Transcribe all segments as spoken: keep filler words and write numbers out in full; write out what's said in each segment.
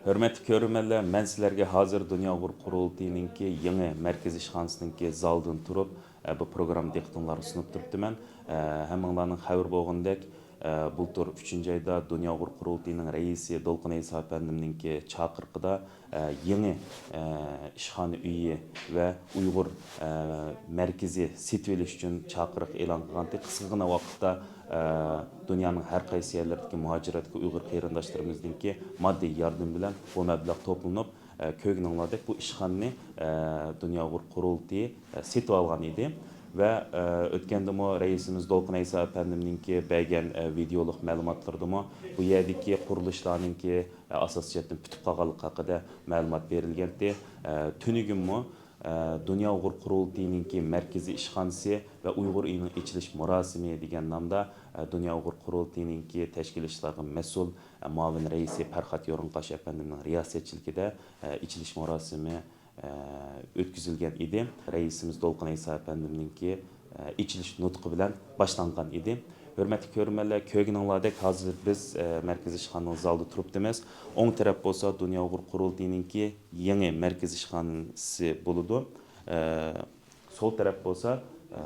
ھۆرمەتلىك كۆرۈرمەنلەر، مەن سىلەرگە ھازىر دۇنيا ئۇيغۇر قۇرۇلتىيىنىڭكى يېڭى مەركىزىي ئىشخانىسىنىڭكى زالىدىن تۇرۇپ، ئە، بۇ پروگرامما دىققىتىڭلارغا سۇنۇپ تۇرۇپتىمەن. ئە، ھەممىڭلارنىڭ خەۋىرى بولغىنىدەك، ئە، بۇلتۇر ئۈچىنچى ئايدا دۇنيا ئۇيغۇر قۇرۇلتىيىنىڭ رەئىسى دولقۇن ئەيسا ئەپەندىمنىڭكى چاقىرىقىدا، ئە، يېڭى، ئە، ئىشخانا ئۆيى ۋە ئۇيغۇر، ئە، مەركىزى سېتىۋېلىش ئۈچۈن چاقىرىق ئېلان قىلغانتى. قىسقىغىنا ۋاقىتتا، ئە، دۇنيانىڭ ھەر قايسى يەرلىرىدىكى مۇھاجىرەتتىكى ئۇيغۇر قېرىنداشلىرىمىزنىڭكى ماددىي ياردىمى بىلەن بۇ مەبلەغ توپلىنىپ، ئە، كۆرگىنىڭلاردەك بۇ ئىشخانىنى، ئە، دۇنيا ئۇيغۇر قۇرۇلتىيى، ئە، سېتىۋالغان ئىدى. ۋە، ئە، ئۆتكەندىمۇ رەئىسىمىز دولقۇن ئەيسا ئەپەندىمنىڭكى بەرگەن، ئە، ۋىدېئولۇق مەلۇماتلىرىدىمۇ بۇ يەردىكى قۇرۇلۇشلارنىڭكى، ئە، ئاساسىي جەھەتتىن پۈتۈپ قالغانلىقى ھەققىدە مەلۇمات بېرىلگەنتى. ئە، تۈنۈگۈنمۇ، ئە، دۇنيا ئۇيغۇر قۇرۇلتىيىنىڭكى مەركىزىي ئىشخانىسى ۋە ئۇيغۇر ئۆيىنىڭ ئېچىلىش مۇراسىمى دېگەن نامدا، ئە، دۇنيا ئۇيغۇر قۇرۇلتىيىنىڭكى تەشكىل ئىشلارغا مەسئۇل، ئە، مۇئاۋىن رەئىسى پەرھات يورۇنقاش ئەپەندىمنىڭ رىياسەتچىلىكىدە، ئە، ئېچىلىش مۇراسىمى، ئە، ئۆتكۈزۈلگەن ئىدى. رەئىسىمىز دولقۇن ئەيسا ئەپەندىمنىڭكى، ئە، ئېچىلىش نۇتقى بىلەن باشلانغان ئىدى. ھۆرمەتلىك كۆرۈرمەنلەر، كۆرگىنىڭلاردەك ھازىر بىز، ئە، مەركىزىي ئىشخانىنىڭ زالىدا تۇرۇپتىمىز. ئوڭ تەرەپ بولسا دۇنيا ئۇيغۇر قۇرۇلتىيىنىڭكى يېڭى مەركىزىي ئىشخانىسى بولىدۇ. ئە، سول تەرەپ بولسا، ئە،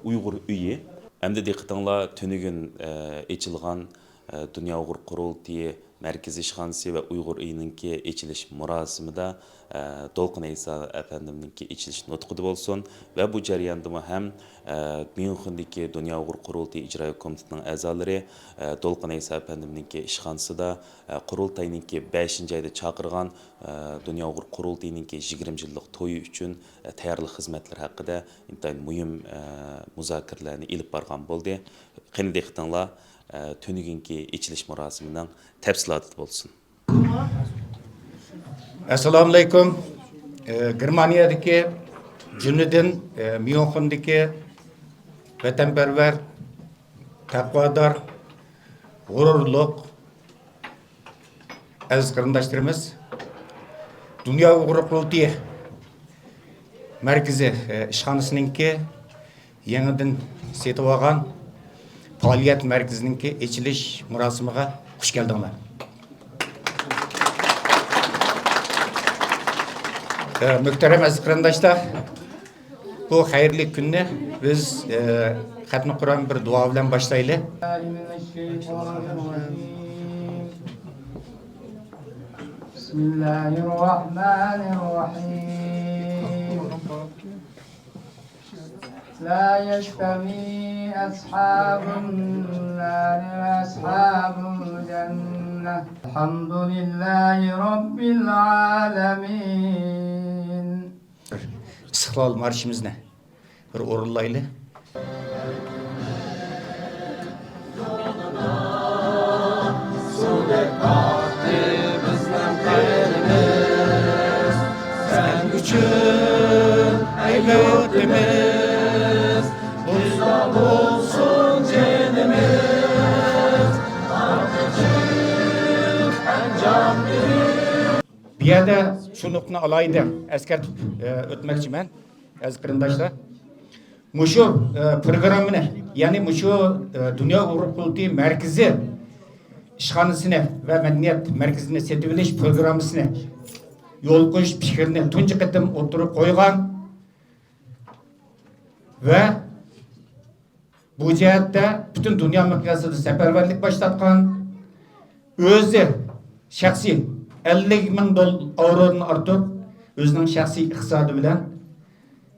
ئۇيغۇر ئۆيى. ئەمدى دىققىتىڭلار تۈنۈگۈن، ئە، ئېچىلغان، ئە، دۇنيا ئۇيغۇر قۇرۇلتىيى مەركىزىي ئىشخانىسى ۋە ئۇيغۇر ئۆيىنىڭكى ئېچىلىش مۇراسىمىدا، ئە، دولقۇن ئەيسا ئەپەندىمنىڭكى ئېچىلىش نۇتقىدا بولسۇن ۋە بۇ جەرياندىمۇ ھەم، ئە، ميۇنخېندىكى دۇنيا ئۇيغۇر قۇرۇلتىيى ئىجرائىيە كومىتېتىنىڭ ئەزالىرى، ئە، دولقۇن ئەيسا ئەپەندىمنىڭكى ئىشخانىسىدا، ئە، قۇرۇلتاينىڭكى بەشىنچى ئايدا چاقىرغان، ئە، دۇنيا ئۇيغۇر قۇرۇلتىيىنىڭكى يىگىرمە يىللىق تويى ئۈچۈن، ئە، تەييارلىق خىزمەتلىرى ھەققىدە ئىنتايىن مۇھىم، ئە، مۇزاكىرىلەرنى ئېلىپ بارغان بولدى. قېنى دىققىتىڭلار، ئە، تۈنۈگۈنكى ئېچىلىش مۇراسىمىنىڭ تەپسىلاتىدا بولسۇن. ئەسسالامۇئەلەيكۇم. ئە، گېرمانىيەدىكى، جۈملىدىن، ئە، ميۇنخېندىكى ۋەتەنپەرۋەر، تەقۋادار، غۇرۇرلۇق، ئەزىز قېرىنداشلىرىمىز، دۇنيا ئۇيغۇر قۇرۇلتىيى مەركىزى، ئى، ئىشخانىسىنىڭكى يېڭىدىن سېتىۋالغان پائالىيەت مەركىزىنىڭكى ئېچىلىش مۇراسىمىغا خۇش كەلدىڭلار. ئى، مۆھتەرەم ئەزىز قېرىنداشلار، بۇ خەيرلىك كۈننى بىز، ئە، خەتمە قۇرئان بىر دۇئا بىلەن باشلايلى. بسم الله الرحمن الرحيم. لا يستوي أصحاب النار وأصحاب الجنة. الحمد لله رب العالمين. ئىستىقلال مارشىمىزنى بىر ئورۇنلايلى. سەن ئۈچۈن، ئەي ۋەتىنىمىز، بولسۇن جېنىمىز. بۇ يەردە شۇ نۇقتىنى ئالاھىدە ئەسكەرتىپ، ئە، ئۆتمەكچىمەن، ئەزىز قېرىنداشلار. مۇشۇ، ئە، پروگراممىنى، يەنى مۇشۇ، ئە، دۇنيا ئۇيغۇر قۇرۇلتىيى مەركىزى ئىشخانىسىنى ۋە مەدەنىيەت مەركىزىنى سېتىۋېلىش پروگراممىسىنى يولغا قويۇش پىكرىنى تۇنجى قېتىم ئوتتۇرىغا قويغان ۋە بۇ جەھەتتە پۈتۈن دۇنيا مىقياسىدا سەپەرۋەرلىك باشلاتقان، ئۆزى شەخسىي ئەللىك مىڭ دول-، ئاۋرودىن ئارتۇق ئۆزىنىڭ شەخسىي ئىقتىسادى بىلەن،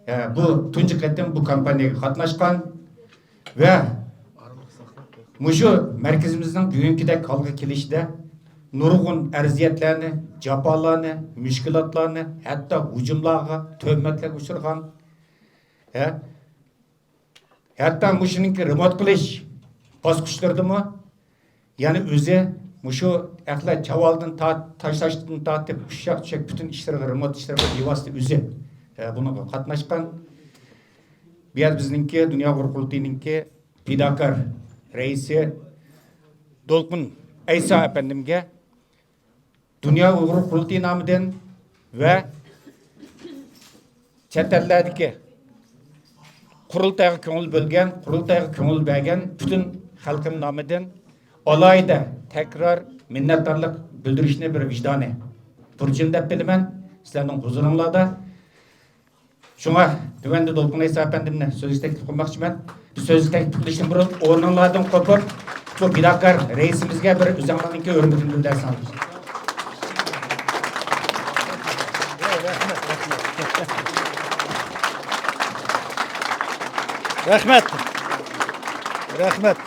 ئە، بۇ تۇنجى قېتىم بۇ كامپانىيەگە قاتناشقان ۋە مۇشۇ مەركىزىمىزنىڭ بۈگۈنكىدەك ھالغا كېلىشىدە نۇرغۇن ئەرزىيەتلەرنى، جاپالارنى، مۈشكۈلاتلارنى، ھەتتا ھۇجۇملارغا، تۆھمەتلەرگە ئۇچرىغان، ھە، ھەتتا مۇشۇنىڭكى رېمونت قىلىش باسقۇچلىرىدىمۇ يەنە ئۆزى مۇشۇ ئەخلەت چاۋالدىن تارت-، تاشلاشتىن تارتىپ ئۇششاق-چۈششەك پۈتۈن ئىشلىرىغا، رېمونت ئىشلىرىغا بىۋاسىتە ئۆزى، ئە، بۇنىڭغا قاتناشقان. بۇ يەردە بىزنىڭكى دۇنيا ئۇيغۇر قۇرۇلتىيىنىڭكى پىداكار رەئىسى دولقۇن ئەيسا ئەپەندىمگە دۇنيا ئۇيغۇر قۇرۇلتىيى نامىدىن ۋە چەت ئەللەردىكى قۇرۇلتايغا كۆڭۈل بۆلگەن، قۇرۇلتايغا كۆڭۈل بەرگەن پۈتۈن خەلقىم نامىدىن ئالاھىدە تەكرار مىننەتدارلىق بىلدۈرۈشنى بىر ۋىجدانىي بۇرچۇم دەپ بىلىمەن سىلەرنىڭ ھۇزۇرۇڭلاردا. شۇڭا تۆۋەندە دولقۇن ئەيسا ئەپەندىمنى سۆزگە تەكلىپ قىلماقچىمەن. سۆزگە تەكلىپ قىلىشتىن بۇرۇن ئورنۇڭلاردىن قوپۇپ، بۇ پىداكار رەئىسىمىزگە بىر ئۆزۈڭلارنىڭكى ھۆرمىتىنى بىلدۈرسەڭلار. رەھمەت. رەھمەت.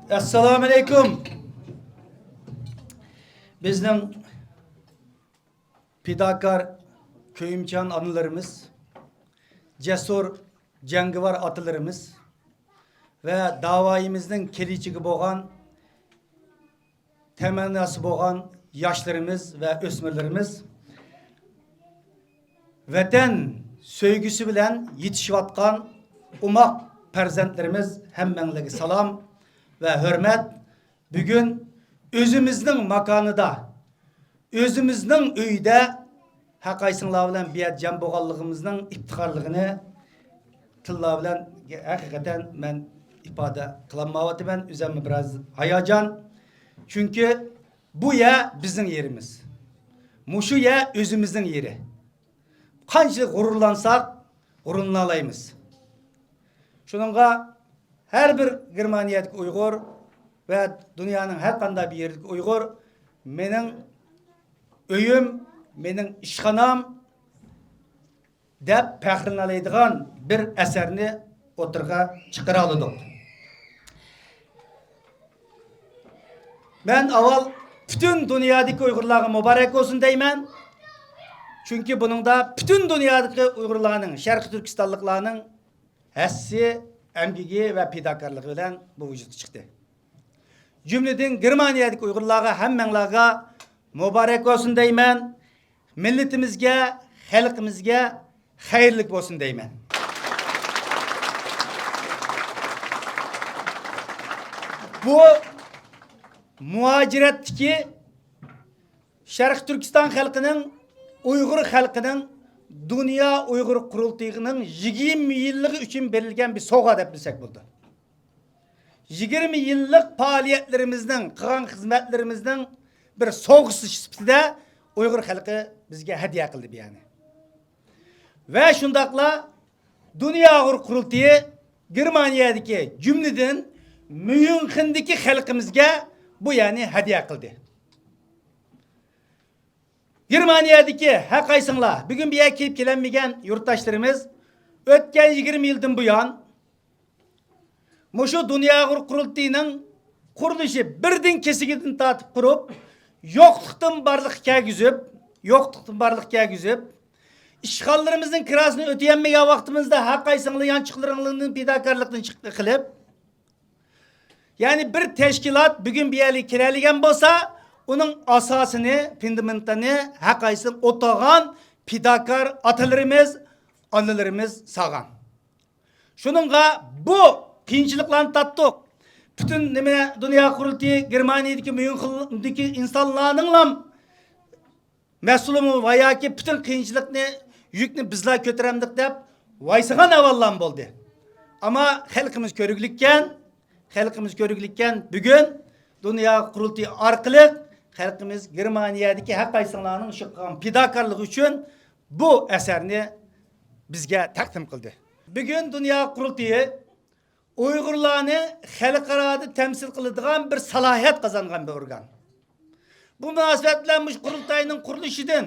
ئەسسالامۇئەلەيكۇم. بىزنىڭ پىداكار كۆيۈمچان ئانىلىرىمىز، جەسۇر جەڭگىۋار ئاتىلىرىمىز ۋە داۋايىمىزنىڭ كېلىچىكى بولغان، تەمەنناسى بولغان ياشلىرىمىز ۋە ئۆسمۈرلىرىمىز، ۋەتەن سۆيگۈسى بىلەن يېتىشىۋاتقان ئوماق پەرزەنتلىرىمىز، ھەممەڭلارگە سالام ۋە ھۆرمەت. بۈگۈن ئۆزىمىزنىڭ ماكانىدا، ئۆزىمىزنىڭ ئۆيىدە ھەرقايسىڭلار بىلەن بۇ يەردە جەم بولغانلىقىمىزنىڭ ئىپتىخارلىقىنى تىللار بىلەن ھەقىقەتەن مەن ئىپادە قىلالمايۋاتىمەن. ئۆزۈممۇ بىراز ھاياجان. چۈنكى بۇ يەر بىزنىڭ يېرىمىز. مۇشۇ يەر ئۆزىمىزنىڭ يېرى. قانچە غۇرۇرلانساق، غۇرۇرلىنالايمىز. شۇنىڭغا ھەر بىر گېرمانىيەدىكى ئۇيغۇر ۋە دۇنيانىڭ ھەر قانداق بىر يېرىدىكى ئۇيغۇر مېنىڭ ئۆيۈم، مېنىڭ ئىشخانام دەپ پەخىرلىنەلەيدىغان بىر ئەسەرنى ئوتتۇرىغا چىقىرالىدۇق. مەن ئاۋۋال پۈتۈن دۇنيادىكى ئۇيغۇرلارغا مۇبارەك بولسۇن دەيمەن. چۈنكى بۇنىڭدا پۈتۈن دۇنيادىكى ئۇيغۇرلارنىڭ، شەرقىي تۈركىستانلىقلارنىڭ ھەسسىسى، ئەمگىكى ۋە پىداكارلىقى بىلەن بۇ ۋۇجۇدقا چىقتى. جۈملىدىن گېرمانىيەدىكى ئۇيغۇرلارغا ھەممەڭلارغا مۇبارەك بولسۇن دەيمەن. مىللىتىمىزگە، خەلقىمىزگە خەيرلىك بولسۇن دەيمەن. بۇ مۇھاجىرەتتىكى شەرقىي تۈركىستان خەلقىنىڭ، ئۇيغۇر خەلقىنىڭ دۇنيا ئۇيغۇر قۇرۇلتىيىنىڭ يىگىرمە يىللىقى ئۈچۈن بېرىلگەن بىر سوۋغا دەپ بىلسەك بولىدۇ. يىگىرمە يىللىق پائالىيەتلىرىمىزنىڭ، قىلغان خىزمەتلىرىمىزنىڭ بىر سوۋغىسى سۈپىتىدە ئۇيغۇر خەلقى بىزگە ھەدىيە قىلدى بۇ يەرنى. ۋە شۇنداقلا دۇنيا ئۇيغۇر قۇرۇلتىيى گېرمانىيەدىكى، جۈملىدىن ميۇنخېندىكى خەلقىمىزگە بۇ يەرنى ھەدىيە قىلدى. گېرمانىيەدىكى ھەر قايسىڭلار، بۈگۈن بۇ يەرگە كېلىپ كېلەلمىگەن يۇرتداشلىرىمىز، ئۆتكەن يىگىرمە يىلدىن بۇيان مۇشۇ دۇنيا ئۇيغۇر قۇرۇلتىيىنىڭ قۇرۇلۇشى بىردىن كېسىكىدىن تارتىپ قۇرۇپ، يوقلۇقتىن بارلىققا كەلگۈزۈپ، يوقلۇقتىن بارلىققا كەلگۈزۈپ، ئىشخانىلىرىمىزنىڭ كىراسىنى ئۆتىيەلمىگەن ۋاقتىمىزدا ھەر قايسىڭلار يانچۇقلىرىڭلاردىن پىداكارلىقتىن چىقىپ قىلىپ، يەنى بىر تەشكىلات بۈگۈن بۇ يەرگە كىرەلىگەن بولسا، ئۇنىڭ ئاساسىنى، فۇندامېنتىنى ھەر قايسى ئوتتۇرىغان پىداكار ئاتىلىرىمىز، ئانىلىرىمىز سالغان. شۇنىڭغا بۇ قىيىنچىلىقلارنى تارتتۇق. پۈتۈن نېمە دۇنيا قۇرۇلتىيى گېرمانىيەدىكى ميۇنخېندىكى ئىنسانلارنىڭلام مەسئۇلىمۇ ۋە ياكى پۈتۈن قىيىنچىلىقنى، يۈكنى بىزلا كۆتۈرەمدۇق دەپ ۋايسىغان ئەھۋاللارمۇ بولدى. ئەمما خەلقىمىز كۆرگۈلۈككەن، خەلقىمىز كۆرگۈلۈككەن، بۈگۈن دۇنيا قۇرۇلتىيى ئارقىلىق خەلقىمىز گېرمانىيەدىكى ھەر قايسىڭلارنىڭ شۇ قىلغان پىداكارلىقى ئۈچۈن بۇ ئەسەرنى بىزگە تەقدىم قىلدى. بۈگۈن دۇنيا قۇرۇلتىيى ئۇيغۇرلارنى خەلقئارادا تەمسىل قىلىدىغان بىر سالاھىيەت قازانغان بىر ئورگان. بۇ مۇناسىۋەت بىلەن مۇشۇ قۇرۇلتاينىڭ قۇرۇلۇشىدىن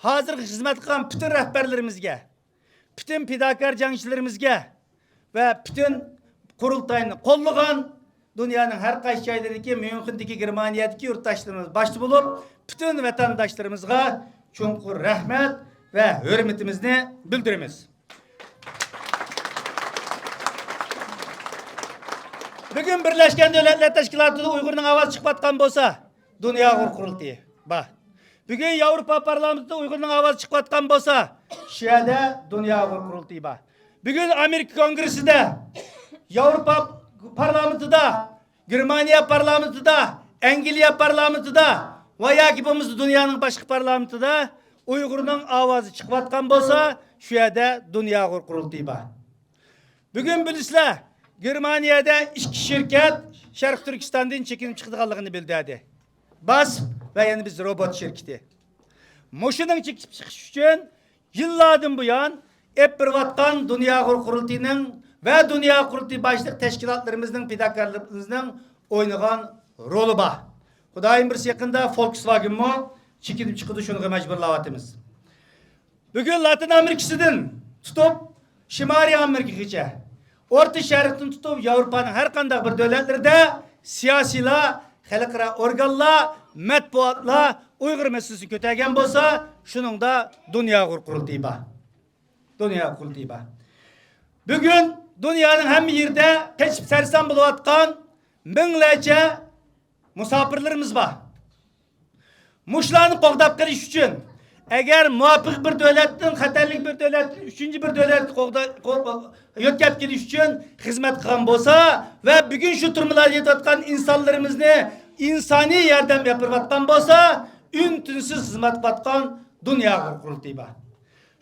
ھازىرغىچە خىزمەت قىلغان پۈتۈن رەھبەرلىرىمىزگە، پۈتۈن پىداكار جەڭچىلىرىمىزگە ۋە پۈتۈن قۇرۇلتاينى قوللىغان دۇنيانىڭ ھەر قايسى جايلىرىدىكى، ميۇنخېندىكى، گېرمانىيەدىكى يۇرتداشلىرىمىز باشتا بولۇپ، پۈتۈن ۋەتەنداشلىرىمىزغا چوڭقۇر رەھمەت ۋە ھۆرمىتىمىزنى بىلدۈرىمىز. بۈگۈن بىرلەشكەن دۆلەتلەر تەشكىلاتىدا ئۇيغۇرنىڭ ئاۋازى چىقىۋاتقان بولسا، دۇنيا ئۇيغۇر قۇرۇلتىيى بار. بۈگۈن ياۋروپا پارلامېنتىدا ئۇيغۇرنىڭ ئاۋازى چىقىۋاتقان بولسا، شۇ يەردە دۇنيا ئۇيغۇر قۇرۇلتىيى بار. بۈگۈن ئامېرىكا كونگرېسسىدا، ياۋروپا پارلامېنتىدا، گېرمانىيە پارلامېنتىدا، ئەنگلىيە پارلامېنتىدا ۋە ياكى بولمىسا دۇنيانىڭ باشقا پارلامېنتىدا ئۇيغۇرنىڭ ئاۋازى چىقىۋاتقان بولسا، شۇ يەردە دۇنيا ئۇيغۇر قۇرۇلتىيى بار. بۈگۈن بىلىسىلەر، گېرمانىيەدە ئىككى شىركەت شەرقىي تۈركىستاندىن چېكىنىپ چىقىدىغانلىقىنى بىلدۈردى. باسپ ۋە يەنە بىز روبوت شىركىتى. مۇشۇنىڭ چېكىپ چىقىش ئۈچۈن يىللاردىن بۇيان ئېلىپ بېرىۋاتقان دۇنيا قۇرۇلتىيىنىڭ ۋە دۇنيا قۇرۇلتىيى باشلىق تەشكىلاتلىرىمىزنىڭ، پىداكارلىرىمىزنىڭ ئوينىغان رولى بار. خۇدايىم بۇيرۇسا يېقىندا فولكسۋاگېنمۇ چېكىنىپ چىقىدۇ، شۇنىڭغا مەجبۇرلاۋاتىمىز. بۈگۈن لاتىن ئامېرىكىسىدىن تۇتۇپ شىمالىي ئامېرىكىغىچە، ئورتا شەرقتىن تۇتۇپ ياۋروپانىڭ ھەر قانداق بىر دۆلەتلىرىدە سىياسىيلار، خەلقئارا ئورگانلار، مەتبۇئاتلار ئۇيغۇر مەسىلىسىنى كۆتەرگەن بولسا، شۇنىڭدا دۇنيا ئۇيغۇر قۇرۇلتىيى بار. دۇنيا قۇرۇلتىيى بار. بۈگۈن دۇنيانىڭ ھەممە يېرىدە قېچىپ سەرسان بولۇۋاتقان مىڭلارچە مۇساپىرلىرىمىز بار. مۇشۇلارنى قوغداپ قېلىش ئۈچۈن، ئەگەر مۇۋاپىق بىر دۆلەتتىن، خەتەرلىك بىر دۆلەتتىن ئۈچىنچى بىر دۆلەتكە قوغدا-، قو-، يۆتكەپ كېلىش ئۈچۈن خىزمەت قىلغان بولسا ۋە بۈگۈن شۇ تۈرمىلەردە يېتىۋاتقان ئىنسانلىرىمىزنى ئىنسانىي ياردەم ئېلىپ بېرىۋاتقان بولسا، ئۈن-تىنسىز خىزمەت قىلىۋاتقان دۇنيا قۇرۇلتىيى بار.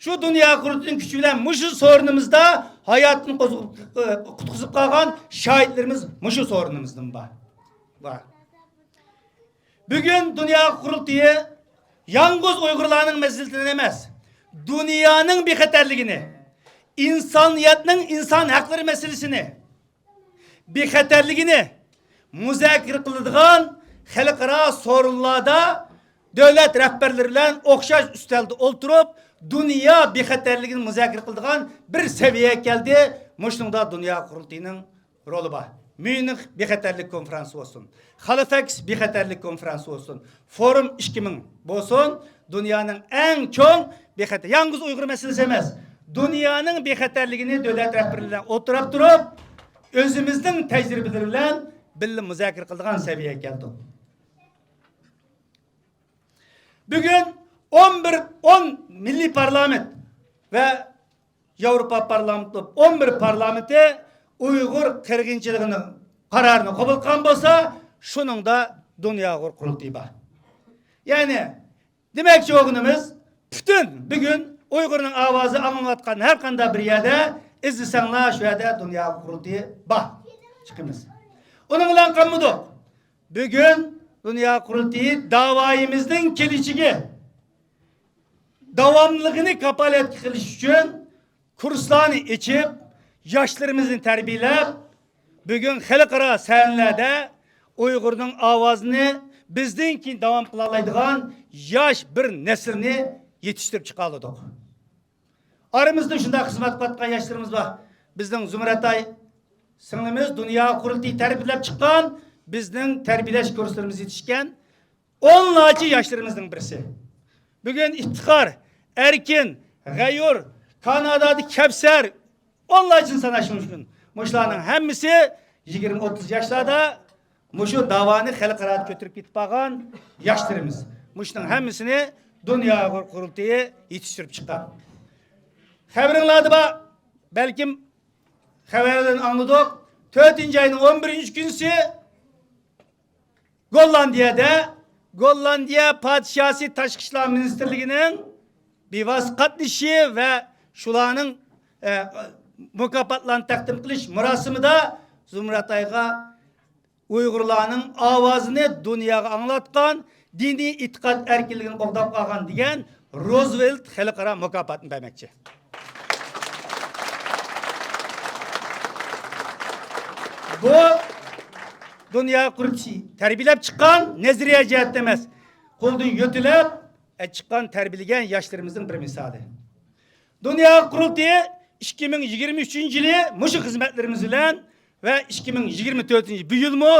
شۇ دۇنيا قۇرۇلتىيىنىڭ كۈچى بىلەن مۇشۇ سورۇنىمىزدا ھاياتىنى قوزغىپ-، قۇتقۇزۇپ قالغان شاھىتلىرىمىز مۇشۇ سورۇنىمىزدىن بار. بار. بۈگۈن دۇنيا قۇرۇلتىيى يالغۇز ئۇيغۇرلارنىڭ مەسىلىسىدىن ئەمەس، دۇنيانىڭ بىخەتەرلىكىنى، ئىنسانىيەتنىڭ ئىنسان ھەقلىرى مەسىلىسىنى، بىخەتەرلىكىنى مۇزاكىرە قىلىدىغان خەلقئارا سورۇنلاردا دۆلەت رەھبەرلىرى بىلەن ئوخشاش ئۈستەلدە ئولتۇرۇپ، دۇنيا بىخەتەرلىكىنى مۇزاكىرە قىلىدىغان بىر سەۋىيەگە كەلدى. مۇشۇنىڭدا دۇنيا قۇرۇلتىيىنىڭ رولى بار. ميۇنخ بىخەتەرلىك كونفرانسى بولسۇن، خالىفەكس بىخەتەرلىك كونفرانسى بولسۇن، فورۇم ئىككى مىڭ بولسۇن، دۇنيانىڭ ئەڭ چوڭ بىخەتەر، يالغۇز ئۇيغۇر مەسىلىسى ئەمەس، دۇنيانىڭ بىخەتەرلىكىنى دۆلەت رەھبىرى بىلەن ئولتۇراپ تۇرۇپ، ئۆزىمىزنىڭ تەجرىبىلىرى بىلەن بىللە مۇزاكىرە قىلىدىغان سەۋىيەگە كەلدۇق. بۈگۈن ئون بىر، ئون مىللىي پارلامېنت ۋە ياۋروپا پارلامېنتى، ئون بىر پارلامېنتى ئۇيغۇر قىرغىنچىلىقىنىڭ قارارىنى قوبۇل قىلغان بولسا، شۇنىڭدا دۇنيا ئۇيغۇر قۇرۇلتىيى بار. يەنى دېمەكچى بولغىنىمىز، پۈتۈن بۈگۈن ئۇيغۇرنىڭ ئاۋازى ئاڭلىنىۋاتقان ھەر قانداق بىر يەردە ئىزدىسەڭلار، شۇ يەردە دۇنيا قۇرۇلتىيى بار. چىقىمىز. ئۇنىڭ بىلەن قالمىدۇق. بۈگۈن دۇنيا قۇرۇلتىيى داۋايىمىزنىڭ كېلىشىگە داۋاملىقىنى كاپالەتكە قىلىش ئۈچۈن كۇرسلارنى ئېچىپ، ياشلىرىمىزنى تەربىيەلەپ، بۈگۈن خەلقئارا سەھنىلەردە ئۇيغۇرنىڭ ئاۋازىنى بىزدىن كېيىن داۋام قىلالايدىغان ياش بىر نەسىلنى يېتىشتۈرۈپ چىقالىدۇق. ئارىمىزدا شۇنداق خىزمەت قىلىۋاتقان ياشلىرىمىز بار. بىزنىڭ زۇمرەتئاي سىڭلىمىز دۇنيا قۇرۇلتىيى تەربىيەلەپ چىققان، بىزنىڭ تەربىيەلەش كۇرسلىرىمىز يېتىشكەن ئونلارچە ياشلىرىمىزنىڭ بىرسى. بۈگۈن ئىپتىخار، ئەركىن، غەيۇر، كانادادىكى كەۋسەر، ئونلارچىنى ساناش مۇمكىن. مۇشۇلارنىڭ ھەممىسى يىگىرمە، ئوتتۇز ياشلاردا مۇشۇ داۋانى خەلقئاراغا كۆتۈرۈپ كېتىپ بارغان ياشلىرىمىز. مۇشۇنىڭ ھەممىسىنى دۇنيا ئۇيغۇر قۇرۇلتىيى يېتىشتۈرۈپ چىققان. خەۋىرىڭلاردا بار، بەلكىم خەۋەرلەردىن ئاڭلىدۇق. تۆتىنچى ئاينىڭ ئون بىرىنچى كۈنىسى گوللاندىيەدە گوللاندىيە پادىشاھى تاشقى ئىشلار مىنىستىرلىكىنىڭ بىۋاسىتە قاتنىشىشى ۋە شۇلارنىڭ، ئە، مۇكاپاتلارنى تەقدىم قىلىش مۇراسىمىدا زۇمرەتئايغا ئۇيغۇرلارنىڭ ئاۋازىنى دۇنياغا ئاڭلاتقان، دىنىي ئېتىقاد ئەركىنلىكىنى قوغداپ قالغان دېگەن روزۋېلت خەلقئارا مۇكاپاتىنى بەرمەكچى. بۇ دۇنيا قۇرۇلتىيى تەربىيەلەپ چىققان، نەزەرىيە جەھەتتە ئەمەس، قولدىن يۆتىلەپ چىققان، تەربىيەلىگەن ياشلىرىمىزنىڭ بىر مىسالى. دۇنيا قۇرۇلتىيى ئىككى مىڭ يىگىرمە ئۈچىنچى يىلى مۇشۇ خىزمەتلىرىمىز بىلەن ۋە ئىككى مىڭ يىگىرمە تۆتىنچى بۇ يىلمۇ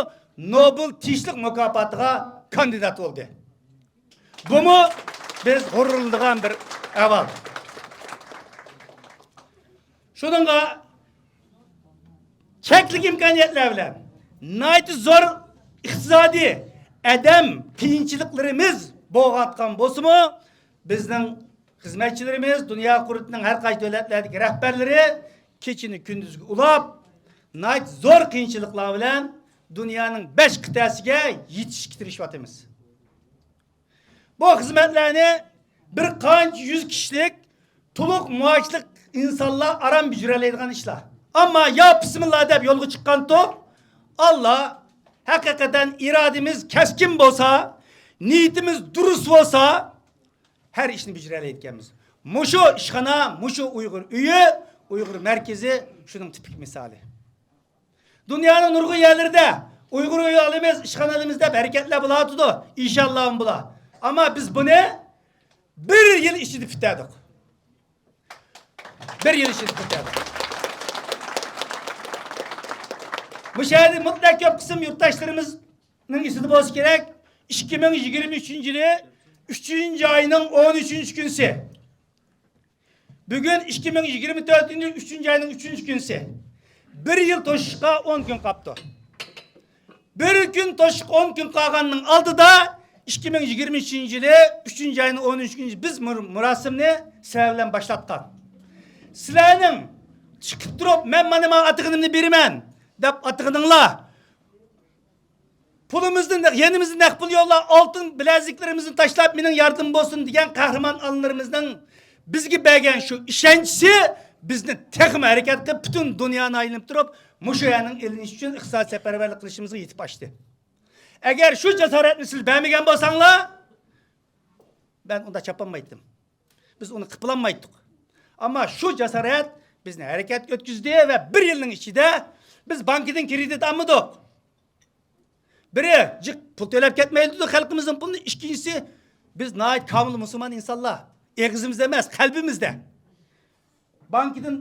نوبېل تىنچلىق مۇكاپاتىغا كاندىدات بولدى. بۇمۇ بىز غۇرۇرلىنىدىغان بىر ئەھۋال. شۇنىڭغا چەكلىك ئىمكانىيەتلەر بىلەن ناھايىتى زور ئىقتىسادىي، ئادەم قىيىنچىلىقلىرىمىز بولۇۋاتقان بولسىمۇ، بىزنىڭ خىزمەتچىلىرىمىز، دۇنيا قۇرۇلتىيىنىڭ ھەر قايسى دۆلەتلەردىكى رەھبەرلىرى كېچىنى كۈندۈزگە ئۇلاپ، ناھايىتى زور قىيىنچىلىقلار بىلەن دۇنيانىڭ بەش قىتئەسىگە يېتىشكە تىرىشىۋاتىمىز. بۇ خىزمەتلەرنى بىر قانچە يۈز كىشىلىك تولۇق مائاشلىق ئىنسانلار ئاران بېجىرەلەيدىغان ئىشلار. ئەمما يا بىسمىللا دەپ يولغا چىققانتۇق، ئاللا، ھەقىقەتەن ئىرادىمىز كەسكىن بولسا، نىيىتىمىز دۇرۇس بولسا، ھەر ئىشنى بېجىرەلەيدىكەنمىز. مۇشۇ ئىشخانا، مۇشۇ ئۇيغۇر ئۆيى، ئۇيغۇر مەركىزى شۇنىڭ تىپىك مىسالى. دۇنيانىڭ نۇرغۇن يەرلىرىدە ئۇيغۇر ئۆيى ئالىمىز، ئىشخانا ئالىمىز دەپ ھەرىكەتلەر بولۇۋاتىدۇ. ئىنشاللا بۇلار. ئەمما بىز بۇنى بىر يىل ئىچىدە پۈتتۈردۇق. بىر يىل ئىچىدە پۈتتۈردۇق. مۇشۇ يەردە مۇتلەق كۆپ قىسىم يۇرتداشلىرىمىزنىڭ ئېسىدە بولسا كېرەك، ئىككى مىڭ يىگىرمە ئۈچىنچى يىلى ئۈچىنچى ئاينىڭ ئون ئۈچىنچى كۈنىسى. بۈگۈن ئىككى مىڭ يىگىرمە تۆتىنچى يىل ئۈچىنچى ئاينىڭ ئۈچىنچى كۈنىسى. بىر يىل توشۇشقا ئون كۈن قاپتۇ. بىر كۈن توشۇشقا ئون كۈن قالغاننىڭ ئالدىدا ئىككى مىڭ يىگىرمە ئۈچىنچى يىلى ئۈچىنچى ئاينىڭ ئون ئۈچىنچى كۈنى بىز مۇر-، مۇراسىمنى سىلەر بىلەن باشلاتقان. سىلەرنىڭ چىقىپ تۇرۇپ، مەن مانا ماڭا ئاتىغىنىمنى بېرىمەن دەپ ئاتىغىنىڭلار، پۇلىمىزنى، يېنىمىزدا نەق پۇل يوقلا، ئالتۇن بىلەزىكلىرىمىزنى تاشلاپ، مېنىڭ ياردىمىم بولسۇن دېگەن قەھرىمان ئانىلىرىمىزنىڭ بىزگە بەرگەن شۇ ئىشەنچىسى بىزنى تېخىمۇ ھەرىكەت قىلىپ، پۈتۈن دۇنيانى ئايلىنىپ تۇرۇپ، مۇشۇ يەرنىڭ ئېلىنىشى ئۈچۈن ئىقتىسادىي سەپەرۋەرلىك قىلىشىمىزغا يېتىپ ئاشتى. ئەگەر شۇ جاسارەتنى سىز بەرمىگەن بولساڭلار، مەن ئۇنداق چاپالمايتتىم. بىز ئۇنى قىلىپلانمايتتۇق. ئەمما شۇ جاسارەت بىزنى ھەرىكەتكە ئۆتكۈزدى ۋە بىر يىلنىڭ ئىچىدە بىز بانكىدىن كىرېدىت ئالمىدۇق. بىرى جىق پۇل تۆلەپ كەتمەيلى دېدۇق، خەلقىمىزنىڭ پۇلىنى. ئىككىنچىسى، بىز ناھايىتى كامىل مۇسۇلمان ئىنسانلار. ئېغىزىمىزدا ئەمەس، قەلبىمىزدە. بانكىدىن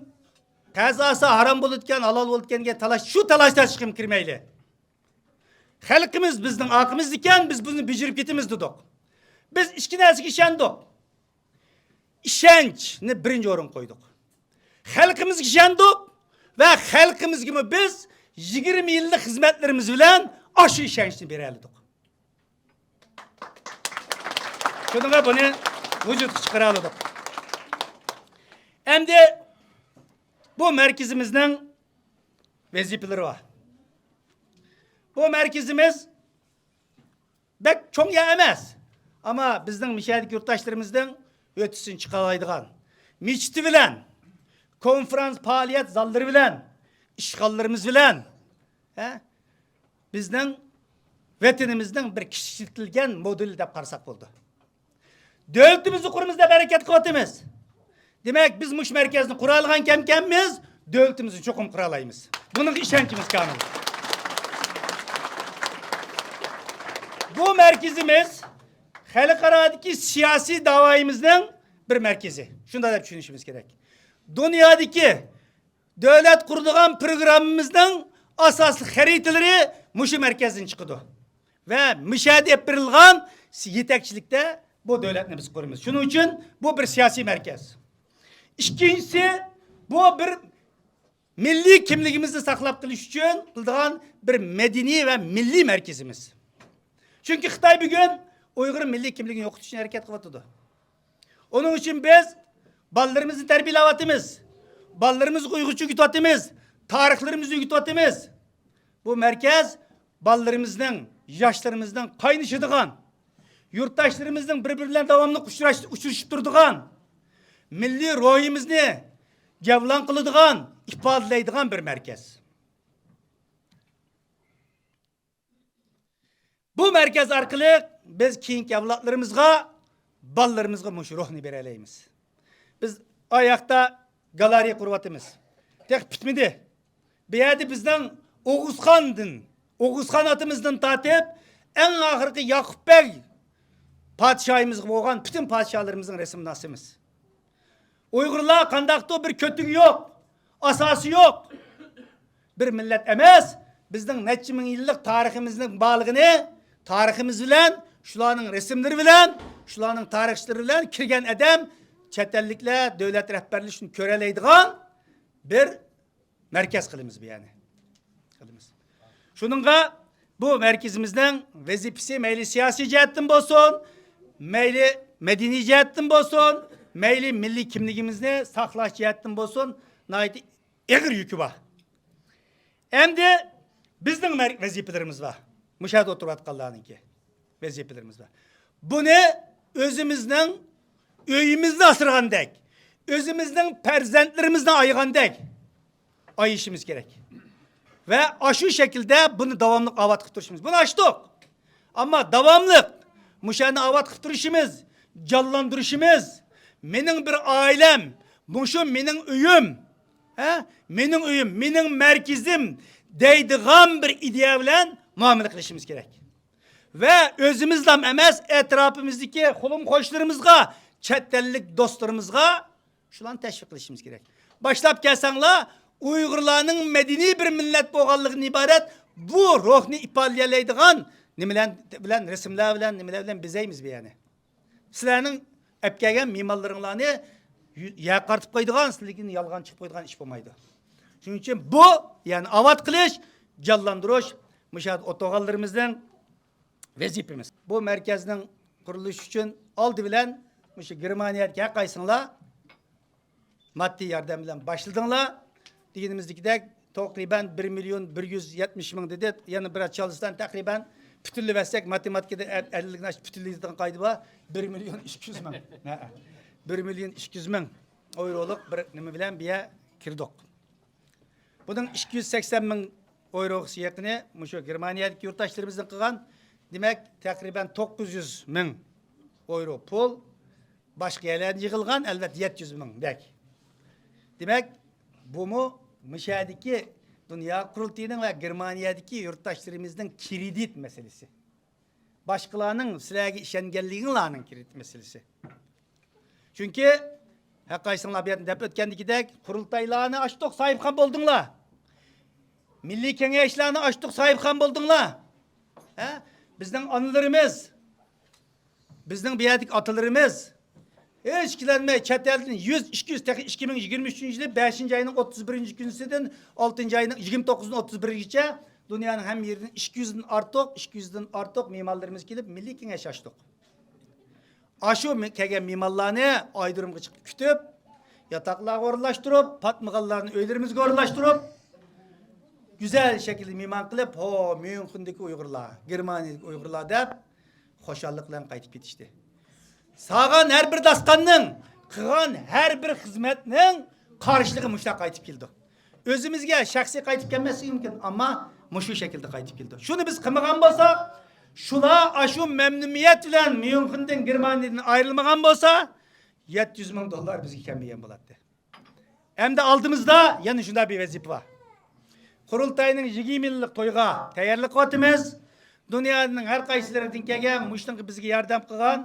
قەرز ئالسا ھارام بولىدىكەن، ھالال بولىدىكەن دېگەن تالاش، شۇ تالاش تارتىشقىمۇ كىرمەيلى. خەلقىمىز بىزنىڭ ئارقىمىزدىكەن، بىز بۇنى بېجىرىپ كېتىمىز دېدۇق. بىز ئىككى نەرسىگە ئىشەندۇق. ئىشەنچنى بىرىنچى ئورۇنغا قويدۇق. خەلقىمىزگە ئىشەندۇق ۋە خەلقىمىزگىمۇ بىز يىگىرمە يىللىق خىزمەتلىرىمىز بىلەن ئاشۇ ئىشەنچنى بېرەلىدۇق. شۇنىڭغا بۇنى ۋۇجۇدقا چىقىرالىدۇق. ئەمدى بۇ مەركىزىمىزنىڭ ۋەزىپىلىرى بار. بۇ مەركىزىمىز بەك چوڭ يەر ئەمەس. ئەمما بىزنىڭ مىشەدىكى يۇرتداشلىرىمىزنىڭ ھۆددىسىدىن چىقالايدىغان، مىچىتى بىلەن، كونفرانس پائالىيەت زاللىرى بىلەن، ئىشخانىلىرىمىز بىلەن، ھە، بىزنىڭ ۋەتىنىمىزنىڭ بىر كىچىكلىتىلگەن مودېلى دەپ قارىساق بولىدۇ. دۆلىتىمىزنى قۇرىمىز دەپ ھەرىكەت قىلىۋاتىمىز. دېمەك، بىز مۇشۇ مەركەزنى قۇرالىغان كەمكەنمىز، دۆلىتىمىزنى چوقۇم قۇرالايمىز. بۇنىڭغا ئىشەنچىمىز كامىل. بۇ مەركىزىمىز خەلقئارادىكى سىياسىي داۋايىمىزنىڭ بىر مەركىزى. شۇنداق دەپ چۈشىنىشىمىز كېرەك. دۇنيادىكى دۆلەت قۇرىدىغان پروگراممىمىزنىڭ ئاساسلىق خەرىتىلىرى مۇشۇ مەركەزدىن چىقىدۇ. ۋە مۇشۇ يەردە ئېلىپ بېرىلغان يېتەكچىلىكتە بۇ دۆلەتنى بىز قۇرىمىز. شۇنىڭ ئۈچۈن بۇ بىر سىياسىي مەركەز. ئىككىنچىسى، بۇ بىر مىللىي كىملىكىمىزنى ساقلاپ قېلىش ئۈچۈن قىلىدىغان بىر مەدەنىي ۋە مىللىي مەركىزىمىز. چۈنكى خىتاي بۈگۈن ئۇيغۇر مىللىي كىملىكىنى يوقىتىش ئۈچۈن ھەرىكەت قىلىۋاتىدۇ. ئۇنىڭ ئۈچۈن بىز بالىلىرىمىزنى تەربىيەلەۋاتىمىز. بالىلىرىمىزغا ئۇيغۇرچە ئۆگىتىۋاتىمىز. تارىخلىرىمىزنى ئۆگىتىۋاتىمىز. بۇ مەركەز بالىلىرىمىزنىڭ، ياشلىرىمىزنىڭ قاينىشىدىغان، يۇرتداشلىرىمىزنىڭ بىر-بىرى بىلەن داۋاملىق ئۇچراش-، ئۇچرىشىپ تۇرىدىغان، مىللىي روھىمىزنى جەۋلان قىلىدىغان، ئىپادىلەيدىغان بىر مەركەز. بۇ مەركەز ئارقىلىق بىز كېيىنكى ئەۋلادلىرىمىزغا، بالىلىرىمىزغا مۇشۇ روھنى بېرەلەيمىز. بىز ئاياقتا گالېرېيە قۇرۇۋاتىمىز. تېخى پۈتمىدى. بۇ يەردە بىزنىڭ ئوغۇزخاندىن، ئوغۇزخان ئاتىمىزدىن تارتىپ، ئەڭ ئاخىرقى ياقۇپ بەگ پادىشاھىمىزغا بولغان پۈتۈن پادىشاھلىرىمىزنىڭ رەسىمىنى ئاسىمىز. ئۇيغۇرلار قانداقتۇر بىر كۆتۈكى يوق، ئاساسى يوق بىر مىللەت ئەمەس. بىزنىڭ نەچچە مىڭ يىللىق تارىخىمىزنىڭ بارلىقىنى تارىخىمىز بىلەن، شۇلارنىڭ رەسىملىرى بىلەن، شۇلارنىڭ تارىخچىلىرى بىلەن كىرگەن ئادەم، چەت ئەللىكلەر، دۆلەت رەھبەرلىرى شۇنى كۆرەلەيدىغان بىر مەركەز قىلىمىز بۇ يەرنى. قىلىمىز. شۇنىڭغا بۇ مەركىزىمىزنىڭ ۋەزىپىسى مەيلى سىياسىي جەھەتتىن بولسۇن، مەيلى مەدەنىي جەھەتتىن بولسۇن، مەيلى مىللىي كىملىكىمىزنى ساقلاش جەھەتتىن بولسۇن، ناھايىتى ئېغىر يۈكى بار. ئەمدى بىزنىڭ مەر-، ۋەزىپىلىرىمىز بار. مۇشۇ يەردە ئولتۇرۇۋاتقانلارنىڭكى ۋەزىپىلىرىمىز بار. بۇنى ئۆزىمىزنىڭ ئۆيىمىزنى ئاسرىغاندەك، ئۆزىمىزنىڭ پەرزەنتلىرىمىزنى ئايىغاندەك ئايىشىمىز كېرەك. ۋە ئاشۇ شەكىلدە بۇنى داۋاملىق ئاۋات قىلىپ تۇرۇشىمىز. بۇنى ئاچتۇق. ئەمما داۋاملىق مۇشۇ يەرنى ئاۋات قىلىپ تۇرۇشىمىز، جانلاندۇرۇشىمىز، مېنىڭ بىر ئائىلەم، مۇشۇ مېنىڭ ئۆيۈم، ھە؟ مېنىڭ ئۆيۈم، مېنىڭ مەركىزىم دەيدىغان بىر ئىدىيە بىلەن مۇئامىلە قىلىشىمىز كېرەك. ۋە ئۆزىمىزلا ئەمەس، ئەتراپىمىزدىكى قولۇم قوشنىلىرىمىزغا، چەت ئەللىك دوستلىرىمىزغا شۇلارنى تەشۋىق قىلىشىمىز كېرەك. باشلاپ كەلسەڭلار، ئۇيغۇرلارنىڭ مەدەنىي بىر مىللەت بولغانلىقىدىن ئىبارەت بۇ روھنى ئىپادىلىيەلەيدىغان نېمىلەر بىلەن، رەسىملەر بىلەن، نېمىلەر بىلەن بېزەيمىز بۇ يەرنى. سىلەرنىڭ ئەپ كەلگەن مېھمانلىرىڭلارنى يەرگە قارىتىپ قويىدىغان، سىلىكىن يالغان چىقىپ قويىدىغان ئىش بولمايدۇ. شۇنىڭ ئۈچۈن بۇ، يەنى ئاۋات قىلىش، جانلاندۇرۇش، مۇشۇ يەردە ئولتۇرغانلىرىمىزنىڭ ۋەزىپىمىز. بۇ مەركەزنىڭ قۇرۇلۇشى ئۈچۈن ئالدى بىلەن مۇشۇ گېرمانىيەدىكى ھەر قايسىڭلار ماددىي ياردەم بىلەن باشلىدىڭلار. دېگىنىمىزدىكىدەك، تەقرىبەن بىر مىليون بىر يۈز يەتمىش مىڭ دېدى. يەنە بىر چالىسىدىن تەقرىبەن پۈتۈنلىۋەتسەك، ماتېماتىكىدا ئە-، ئەللىك ناچ پۈتۈنلەيدىغان قائىدە بار. بىر مىليون ئىككى يۈز مىڭ. ھە. بىر مىليون ئىككى يۈز مىڭ ئايرولۇق بىر نېمە بىلەن بۇ يەر كىردۇق. بۇنىڭ ئىككى يۈز سەكسەن مىڭ ئايروغىچە يېقىنى مۇشۇ گېرمانىيەدىكى يۇرتداشلىرىمىزدىن قىلغان. دېمەك، تەقرىبەن توققۇز يۈز مىڭ ئايرو پۇل باشقا يەرلەردىن يىغىلغان، ئەلۋەتتە، يەتتە يۈز مىڭدەك. دېمەك، بۇمۇ مۇشۇ يەردىكى دۇنيا قۇرۇلتىيىنىڭ ۋە گېرمانىيەدىكى يۇرتداشلىرىمىزنىڭ كىرېدىت مەسىلىسى. باشقىلارنىڭ سىلەرگە ئىشەنگەنلىكىڭلارنىڭ كىرېدىت مەسىلىسى. چۈنكى، ھەر قايسىڭلار بۇ يەردىن دەپ ئۆتكەندىكىدەك، قۇرۇلتايلارنى ئاچتۇق، ساھىبخان بولدۇڭلار. مىللىي كېڭەشلەرنى ئاچتۇق، ساھىبخان بولدۇڭلار. ھە؟ بىزنىڭ ئانىلىرىمىز، بىزنىڭ بۇ يەردىكى ئاتىلىرىمىز ھېچ ئىككىلەنمەي چەت ئەلدىن يۈز، ئىككى يۈز، تېخى ئىككى مىڭ يىگىرمە ئۈچىنچى يىلى بەشىنچى ئاينىڭ ئوتتۇز بىرىنچى كۈنىسىدىن ئالتىنچى ئاينىڭ يىگىرمە توققۇزىدىن ئوتتۇز بىرىگىچە دۇنيانىڭ ھەممە يېرىدىن ئىككى يۈزدىن ئارتۇق، ئىككى يۈزدىن ئارتۇق مېھمانلىرىمىز كېلىپ، مىللىي كېڭەش ئاچتۇق. ئاشۇ مې-، كەلگەن مېھمانلارنى ئايرودرومغا چىقىپ كۈتۈپ، ياتاقلارغا ئورۇنلاشتۇرۇپ، پاتمىغانلارنى ئۆيلىرىمىزگە ئورۇنلاشتۇرۇپ، گۈزەل شەكىلدە مېھمان قىلىپ، «ھو، ميۇنخېندىكى ئۇيغۇرلار، گېرمانىيەدىكى ئۇيغۇرلار» دەپ، خۇشاللىق بىلەن قايتىپ كېتىشتى. سالغان ھەر بىر داستاننىڭ، قىلغان ھەر بىر خىزمەتنىڭ قارشىلىقى مۇشۇنداق قايتىپ كېلىدۇ. ئۆزىمىزگە شەخسىي قايتىپ كەلمەسلىكى مۇمكىن، ئەمما مۇشۇ شەكىلدە قايتىپ كېلىدۇ. شۇنى بىز قىلمىغان بولساق، شۇلار ئاشۇ مەمنۇنىيەت بىلەن ميۇنخېندىن، گېرمانىيەدىن ئايرىلمىغان بولسا، يەتتە يۈز مىڭ دوللار بىزگە كەلمىگەن بولاتتى. ئەمدى ئالدىمىزدا يەنە شۇنداق بىر ۋەزىپە بار. قۇرۇلتاينىڭ يىگىرمە يىللىق تويىغا تەييارلىق قىلىۋاتىمىز. دۇنيانىڭ ھەر قايسى يېرىدىن كەلگەن، مۇشۇنىڭغا بىزگە ياردەم قىلغان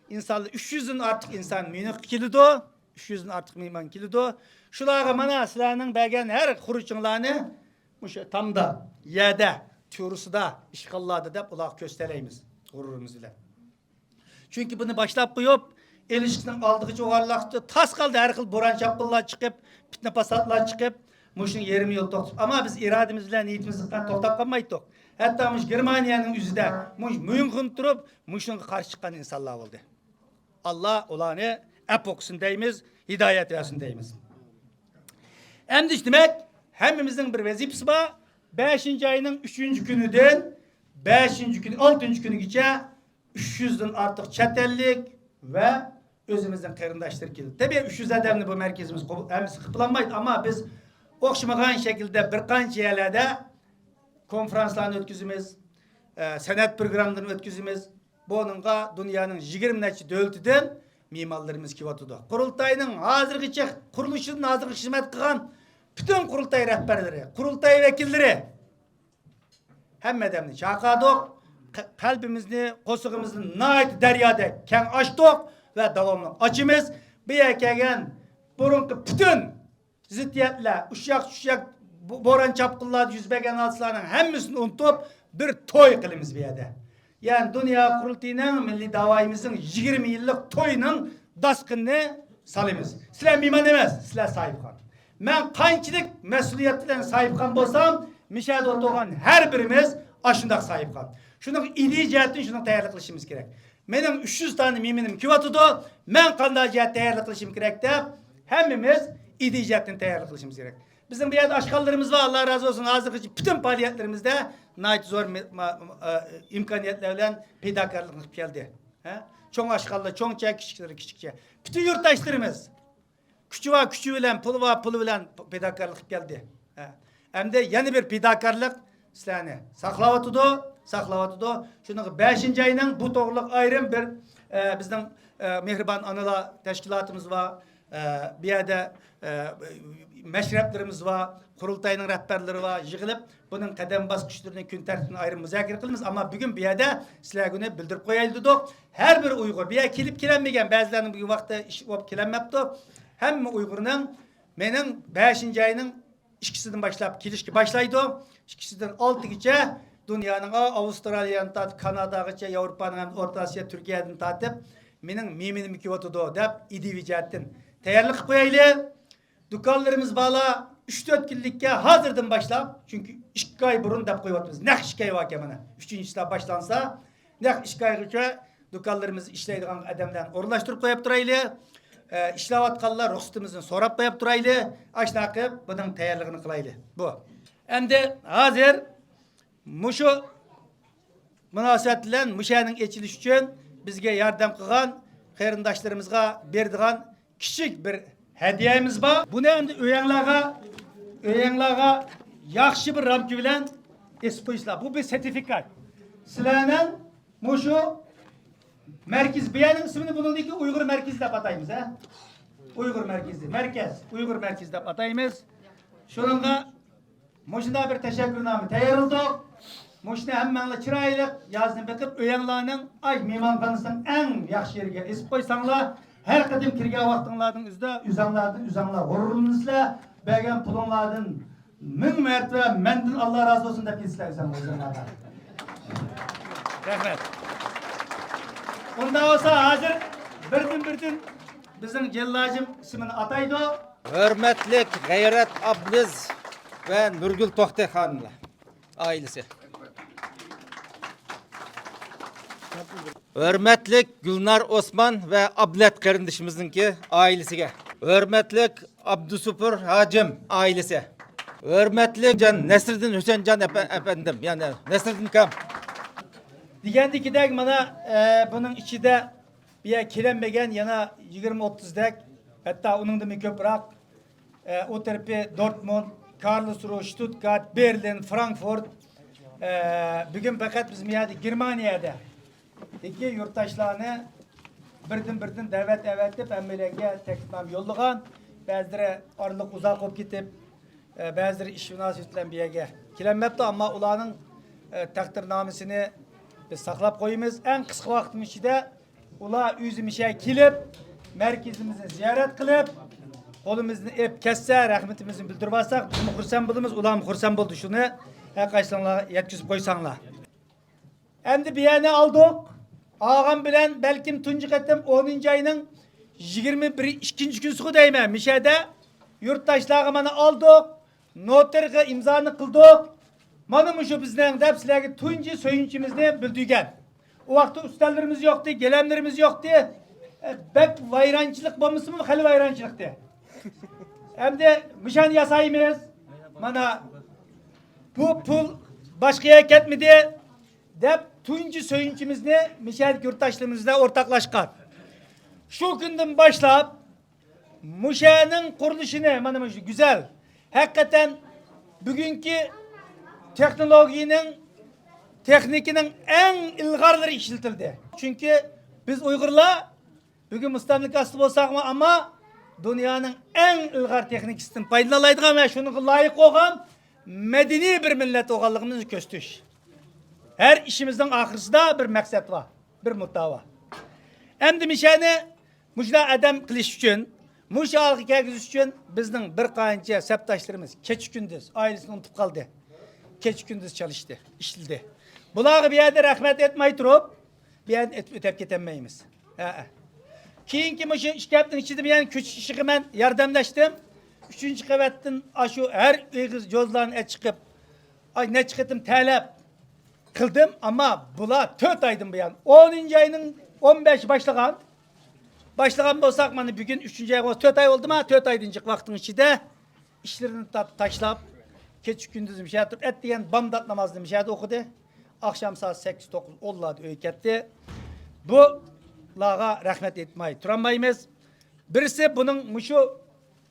ئىنسانلار، ئۈچ يۈزدىن ئارتۇق ئىنسان ميۇنخقا كېلىدۇ. ئۈچ يۈزدىن ئارتۇق مېھمان كېلىدۇ. شۇلارغا مانا سىلەرنىڭ بەرگەن ھەر خۇرۇچۇڭلارنى مۇشۇ تامدا، يەردە، تۇرسىدا، ئىشخانىلاردا دەپ ئۇلارغا كۆرسىتەلەيمىز غۇرۇرىمىز بىلەن. چۈنكى بۇنى باشلاپ قويۇپ، ئېلىشىشنىڭ ئالدىغىچە ئوغارلاقتى. تاس قالدى، ھەر خىل بوران-چاپقۇنلار چىقىپ، پىتنە-پاساتلار چىقىپ، مۇشۇنىڭ يېرىمى يول توختىتىپ. ئەمما بىز ئىرادىمىز بىلەن، نىيىتىمىز بىلەن توختاپ قالمايتتۇق. ھەتتا مۇشۇ گېرمانىيەنىڭ ئۆزىدە، مۇشۇ ميۇنخېندا تۇرۇپ، مۇشۇنىڭغا قارشى چىققان ئىنسانلار بولدى. ئاللا ئۇلارنى ئەپۇ قىلسۇن دەيمىز، ھىدايەت بەرسۇن دەيمىز. ئەمدى، دېمەك، ھەممىمىزنىڭ بىر ۋەزىپىسى بار. بەشىنچى ئاينىڭ ئۈچىنچى كۈنىدىن بەشىنچى كۈنى، ئالتىنچى كۈنىگىچە ئۈچ يۈزدىن ئارتۇق چەت ئەللىك ۋە ئۆزىمىزنىڭ قېرىنداشلىرى كېلىدۇ. تەبىئىي، ئۈچ يۈز ئادەمنى بۇ مەركىزىمىز قوبۇل، ھەممىسى قىلىپ بولالمايدۇ، ئەمما بىز ئوخشىمىغان شەكىلدە بىر قانچە يەرلەردە كونفرانسلارنى ئۆتكۈزىمىز، ئە، سەنئەت پروگراممىلىرىنى ئۆتكۈزىمىز. بۇنىڭغا دۇنيانىڭ يىگىرمە نەچچە دۆلىتىدىن مېھمانلىرىمىز كېلىۋاتىدۇ. قۇرۇلتاينىڭ ھازىرغىچە قۇرۇلۇشىدىن ھازىرغىچە خىزمەت قىلغان پۈتۈن قۇرۇلتاي رەھبەرلىرى، قۇرۇلتاي ۋەكىللىرى، ھەممە ئادەمنى چاقىردۇق. قە-، قەلبىمىزنى، قورسىقىمىزنى ناھايىتى دەريادەك كەڭ ئاچتۇق ۋە داۋاملىق ئاچىمىز. بۇ يەرگە كەلگەن بۇرۇنقى پۈتۈن زىددىيەتلەر، ئۇششاق-چۈششەك بو-، بوران-چاپقۇنلاردا يۈز بەرگەن ھادىسىلەرنىڭ ھەممىسىنى ئۇنتۇپ، بىر توي قىلىمىز بۇ يەردە. يەنى دۇنيا قۇرۇلتىيىنىڭ مىللىي داۋايىمىزنىڭ يىگىرمە يىللىق تويىنىڭ داستىخىنىنى سالىمىز. سىلەر مېھمان ئەمەس، سىلەر ساھىبخان. مەن قانچىلىك مەسئۇلىيەت بىلەن ساھىبخان بولسام، مىشەدە ئولتۇرغان ھەر بىرىمىز ئاشۇنداق ساھىبخان. شۇنىڭ ئىدىيە جەھەتتىن شۇنىڭ تەييارلىق قىلىشىمىز كېرەك. مېنىڭ ئۈچ يۈز دانە مېھمىنىم كېلىۋاتىدۇ، مەن قانداق جەھەتتە تەييارلىق قىلىشىم كېرەك دەپ، ھەممىمىز ئىدىيە جەھەتتىن تەييارلىق قىلىشىمىز كېرەك. بىزنىڭ بۇ يەردە ئاشخانىلىرىمىز بار، ئاللا رازى بولسۇن، ھازىرغىچە پۈتۈن پائالىيەتلىرىمىزدە ناھايىتى زور مې-، ما-، ئا، ئىمكانىيەتلەر بىلەن پىداكارلىق قىلىپ كەلدى. ھە؟ چوڭ ئاشخانىلار، چوڭ چاي، كىچىكلىرى كىچىك چاي. پۈتۈن يۇرتداشلىرىمىز، كۈچى بار كۈچى بىلەن، پۇلى بار پۇلى بىلەن پىداكارلىق قىلىپ كەلدى. ھە. ئەمدى يەنە بىر پىداكارلىق سىلەرنى ساقلاۋاتىدۇ. ساقلاۋاتىدۇ. شۇنىڭغا بەشىنچى ئاينىڭ بۇ توغرىلىق ئايرىم بىر، ئە، بىزنىڭ، ئە، مېھرىبان ئانىلار تەشكىلاتىمىز بار. ئە، بۇ يەردە، ئە، مەشرەپلىرىمىز بار، قۇرۇلتاينىڭ رەھبەرلىرى بار، يىغىلىپ، بۇنىڭ قەدەم باسقۇچلىرىنى كۈن تەرتىپىنى ئايرىم مۇزاكىرە قىلىمىز. ئەمما بۈگۈن بۇ يەردە سىلەرگە ئۇنى بىلدۈرۈپ قويايلى دېدۇق. ھەر بىر ئۇيغۇر، بۇ يەرگە كېلىپ كېلەلمىگەن، بەزىلەرنىڭ بۈگۈن ۋاقتى ئىش بولۇپ كېلەلمەپتۇ. ھەممە ئۇيغۇرنىڭ مېنىڭ بەشىنچى ئاينىڭ ئىككىسىدىن باشلاپ كېلىشكە باشلايدۇ. ئىككىسىدىن ئالتىگىچە دۇنيانىڭ، ئا، ئاۋسترالىيەدىن تارتىپ كاناداغىچە، ياۋروپانىڭ ھەم ئورتا ئاسىيا، تۈركىيەدىن تارتىپ مېنىڭ مېيمىنىم كېلىۋاتىدۇ دەپ ئىدىيىۋى جەھەتتىن تەييارلىق قىلىپ قويايلى. دۇكانلىرىمىز بارلار، ئۈچ تۆت كۈنلۈككە ھازىردىن باشلاپ، چۈنكى ئىككى ئاي بۇرۇن دەپ قويۇۋاتىمىز. نەق ئىككى ئاي باركەن مانا. ئۈچىنچى چىسلا باشلانسا، نەق ئىككى ئايغىچە دۇكانلىرىمىزدا ئىشلەيدىغان ئادەملەرنى ئورۇنلاشتۇرۇپ قويۇپ تۇرايلى. ئە، ئىشلەۋاتقانلار رۇخسىتىمىزنى سوراپ قويۇپ تۇرايلى. ئاشۇنداق قىلىپ بۇنىڭ تەييارلىقىنى قىلايلى. بۇ. ئەمدى ھازىر مۇشۇ مۇناسىۋەت بىلەن مۇشۇ يەرنىڭ ئېچىلىشى ئۈچۈن بىزگە ياردەم قىلغان قېرىنداشلىرىمىزغا بېرىدىغان كىچىك بىر ھەدىيەمىز بار. بۇنى ئەمدى ئۆيەڭلارغا، ئۆيەڭلارغا ياخشى بىر رامكا بىلەن ئېسىپ قويۇشلار. بۇ بىر سېرتىفىكات. سىلەرنىڭ مۇشۇ مەركىز، بۇ يەرنىڭ ئىسمىنى بۇنىڭدىكى ئۇيغۇر مەركىزى دەپ ئاتايمىز، ھە؟ ئۇيغۇر مەركىزى، مەركەز، ئۇيغۇر مەركىزى دەپ ئاتايمىز. شۇنىڭغا مۇشۇنداق بىر تەشەككۈرنامە تەييارلىدۇق. مۇشۇنى ھەممەڭلار چىرايلىق يازنى بېقىپ، ئۆيەڭلارنىڭ، ئاي، مېھمانخانىسىنىڭ ئەڭ ياخشى يېرىگە ئېسىپ قويساڭلار، ھەر قېتىم كىرگەن ۋاقتىڭلاردىن ئۆزىدە ئۆزەڭلاردىن ئۆزەڭلار غۇرۇرلىنىسىلەر. بەرگەن پۇلۇڭلاردىن مىڭ مەرتىۋە مەندىن ئاللا رازى بولسۇن دەپ كېتىسىلەر ئۆزەڭلار، ئۆزەڭلارغا. رەھمەت. ئۇنداق بولسا ھازىر بىردىن بىردىن بىزنىڭ جەللاجىم ئىسمىنى ئاتايدۇ. ھۆرمەتلىك غەيرەت ئابلىز ۋە نۇرگۈل توختى خانىملار ئائىلىسى. ھۆرمەتلىك گۈلنار ئوسمان ۋە ئابلەت قېرىندىشىمىزنىڭكى ئائىلىسىگە. ھۆرمەتلىك ئابدۇسۇپۇر ھاجىم ئائىلىسى. ھۆرمەتلىك جان نەسرىدىن ھۈسەنجان ئەپە-، ئەپەندىم، يەنى نەسرىدىن ئاكام. دېگەندىكىدەك، مانا، ئە، بۇنىڭ ئىچىدە بۇ يەر كېلەلمىگەن يەنە يىگىرمە ئوتتۇزدەك، ھەتتا ئۇنىڭدىنمۇ كۆپرەك. ئە، ئۇ تەرىپى دورتمۇند، كارلسرۇه، شتۇتگارت، بېرلىن، فرانكفورت. ئە، بۈگۈن پەقەت بىز بۇ يەردە گېرمانىيەدە دىكى يۇرتداشلارنى بىردىن-بىردىن دەۋەت ئەۋەتىپ، ھەممىلەرگە تەكلىپنامە يوللىغان. بەزىلىرى ئارىلىق ئۇزاق بولۇپ كېتىپ، ئە، بەزىلىرى ئىش مۇناسىۋىتى بىلەن بۇ يەرگە كېلەلمەپتۇ، ئەمما ئۇلارنىڭ، ئە، تەقدىرنامىسىنى بىز ساقلاپ قويىمىز. ئەڭ قىسقا ۋاقىتنىڭ ئىچىدە ئۇلار ئۆزى مۇشۇ يەرگە كېلىپ، مەركىزىمىزنى زىيارەت قىلىپ، قولىمىزنى ئېلىپ كەتسە، رەھمىتىمىزنى بىلدۈرۈپ ئالساق، بىزمۇ خۇرسەن بولىمىز، ئۇلارمۇ خۇرسەن بولىدۇ. شۇنى ھەر قايسىڭلار يەتكۈزۈپ قويساڭلار. ئەمدى بۇ يەرنى ئالدۇق. ئالغان بىلەن بەلكىم تۇنجى قېتىم ئونىنچى ئاينىڭ يىگىرمە بىر، ئىككىنچى كۈنسىغۇ دەيمەن، مۇشۇ يەردە يۇرتداشلارغا مانا ئالدۇق، نوتىرغا ئىمزانى قىلدۇق. مانا مۇشۇ بىزنىڭ دەپ سىلەرگە تۇنجى سۆيۈنچىمىزنى بىلدۈرگەن. ئۇ ۋاقىتتا ئۈستەللىرىمىز يوقتى، گىلەملىرىمىز يوقتى. ئە، بەك ۋايرانچىلىق بولمىسىمۇ، خېلى ۋايرانچىلىقتى. ئەمدى مۇشۇنى ياسايمىز. مانا بۇ پۇل باشقا يەرگە كەتمىدى دەپ تۇنجى سۆيۈنچىمىزنى مۇشۇ يەردىكى يۇرتداشلىرىمىز بىلەن ئورتاقلاشقان. شۇ كۈندىن باشلاپ مۇشۇنىڭ قۇرۇلۇشىنى، مانا مۇشۇ گۈزەل، ھەقىقەتەن بۈگۈنكى تېخنولوگىيەنىڭ، تېخنىكىنىڭ ئەڭ ئىلغارلىرى ئىشلىتىلدى. چۈنكى بىز ئۇيغۇرلار بۈگۈن مۇستەملىكە ئاستىدا بولساقمۇ، ئەمما دۇنيانىڭ ئەڭ ئىلغار تېخنىكىسىدىن پايدىلالايدىغان ۋە شۇنىڭغا لايىق بولغان مەدەنىي بىر مىللەت بولغانلىقىمىزنى كۆرسىتىش. ھەر ئىشىمىزنىڭ ئاخىرسىدا بىر مەقسەت بار، بىر مۇددىئا بار. ئەمدى مۇشۇنى مۇشۇنداق ئادەم قىلىش ئۈچۈن، مۇشۇ ھالغا كەلگۈزۈش ئۈچۈن بىزنىڭ بىر قانچە سەپداشلىرىمىز كېچە-كۈندۈز ئائىلىسىنى ئۇنتۇپ قالدى. كېچە-كۈندۈز چالىشتى، ئىشلىدى. بۇلارغا بۇ يەردە رەھمەت ئېيتماي تۇرۇپ، بۇ يەردىن ئۆتۈپ، ئۆتۈپ كېتەلمەيمىز. ھەئە. كېيىنكى مۇشۇ ئىككى ھەپتىنىڭ ئىچىدە مەن كۆچۈش ئىشىغا مەن ياردەملەشتىم. ئۈچىنچى قەۋەتتىن ئاشۇ ھەر ئېغىز جوزىلارنى ئەچىقىپ، ئاي، نەچچە قېتىم تەلەپ قىلدىم، ئەمما بۇلار تۆت ئايدىن بۇيان، ئونىنچى ئاينىڭ ئون بەشى باشلىغان. باشلىغان بولساق، مانا بۈگۈن ئۈچىنچى ئاي، تۆت ئاي بولدىما؟ تۆت ئايدىن جىق ۋاقىتنىڭ ئىچىدە ئىشلىرىنى تا-، تاشلاپ، كېچە-كۈندۈز مۇشۇ يەردە تۇرۇپ، ئەتىگەن بامدات نامازىنى مۇشۇ يەردە ئوقۇدى. ئاخشام سائەت سەككىز، توققۇز، ئونلاردا ئۆيگە كەتتى. بۇلارغا رەھمەت ئېيتماي تۇرالمايمىز. بىرسى بۇنىڭ مۇشۇ